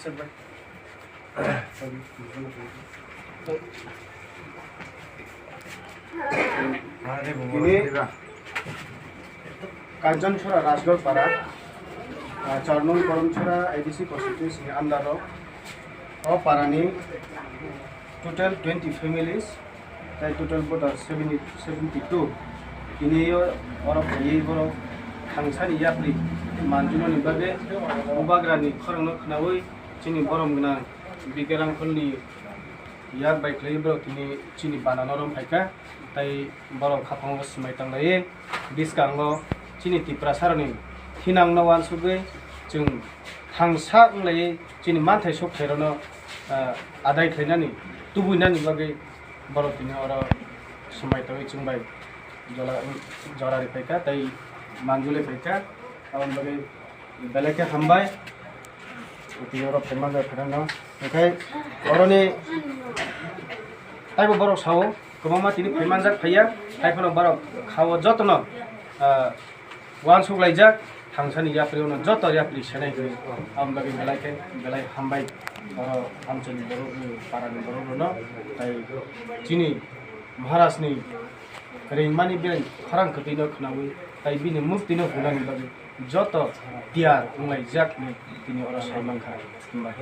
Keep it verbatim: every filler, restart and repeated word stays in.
Tini Kanchanchora Rajgarh para, ah, char nong Kanchanchora A D C constituency ni under o, o para ni total twenty families, tai total voter seventy, seventy two. Tini o orok khaiwi borok thangsani yapri manjumani bagwi bubagrani khorangno khnaui chini borom gwnang Bikerang Kholni yak bai khlaiwi borok tini chini banano rom phaikha, tai borok khaphango swmai tanglaiwi bwskango chini Tiprasarokni thinangno uansugwi chwng thangsa wnglaiwi chini manthai sukthairono, ah, adai khlainani, tubuinani bagwi borok tini oro swmai tangwi chwng bai jola, jora ri phaikha tei manjuli phaikha. Aboni bagwi belai khe hambai. Tini oro phaimani phairano. Hwnkhe oroni taibo borok sao, kwbangma tini phaimanjak phaiya, haiphano borok khao jotono, ah, uansuk laijak, thangsani yapri ono joto yapri senai hwnwi. Aboni bagwi belai khe belai hambai. Oro amchaini borok, parani borok rwno, tai chini Maharajni ringmani bini khorang kwtwino khnaui, tai bini muktino hunani bagwi joto tiyar wnglaijak hinwi tini oro sai mankha. Hambai.